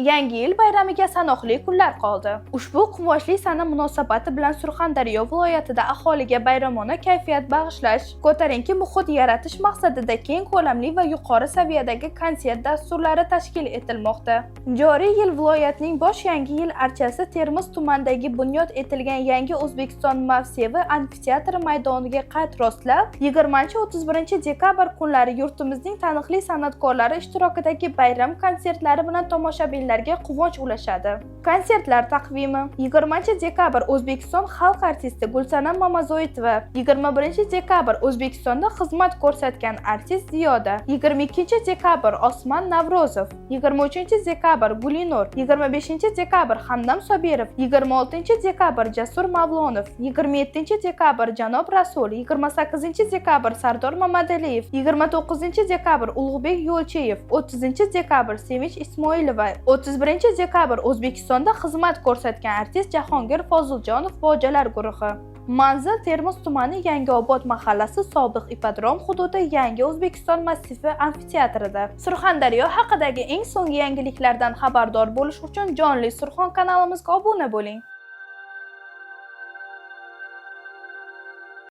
Yangi yil bayramiga sanoqli kunlar qoldi. Ushbu quvonchli sana munosabati bilan Surxondaryo viloyatida aholiga bayramona kayfiyat bag'ishlash, ko'tarinki muhit yaratish maqsadida keng ko'lamli va yuqori saviyadagi konsert dasturlari tashkil etilmoqda. Joriy yil viloyatning bosh Yangi yil archasi Termiz tumanidagi bunyod etilgan Yangi O'zbekiston massivi amfiteatri maydoniga qad rostlab, 20-31 dekabr kunlari yurtimizning taniqli san'atkorlari ishtirokidagi bayram konsertlari bilan tomoshabinlarga quvonch ulashadi. Konsertlar taqvimi: 20 dekabr O'zbekiston xalq artisti Gulsanam Mamazoitova, 21 dekabr O'zbekistonda xizmat ko'rsatgan artist Ziyoda, 22 dekabr Osman Navrozov, 23 dekabr Gulinur, 25 dekabr Hamdam Sobirov, 26 dekabr Jasur Mavlonov, 27 dekabr Janob Rasul, 28 dekabr Sardor Mamadaliyev, 29 dekabr Ulug'bek Yo'lchiyev, 30 dekabr Sevinch Ismoilova, 31 dekabr O'zbekistonda xizmat ko'rsatgan artist Jahongir Foziljonov fojialar guruhi. Manzil: Termiz tumani, Yangiobod mahallasi, sobiq ipodrom hududi, Yangi O'zbekiston massivi amfiteatrida. Surxondaryo haqidagi eng so'nggi yangiliklardan xabardor bo'lish uchun Jonli Surxon kanalimizga obuna bo'ling.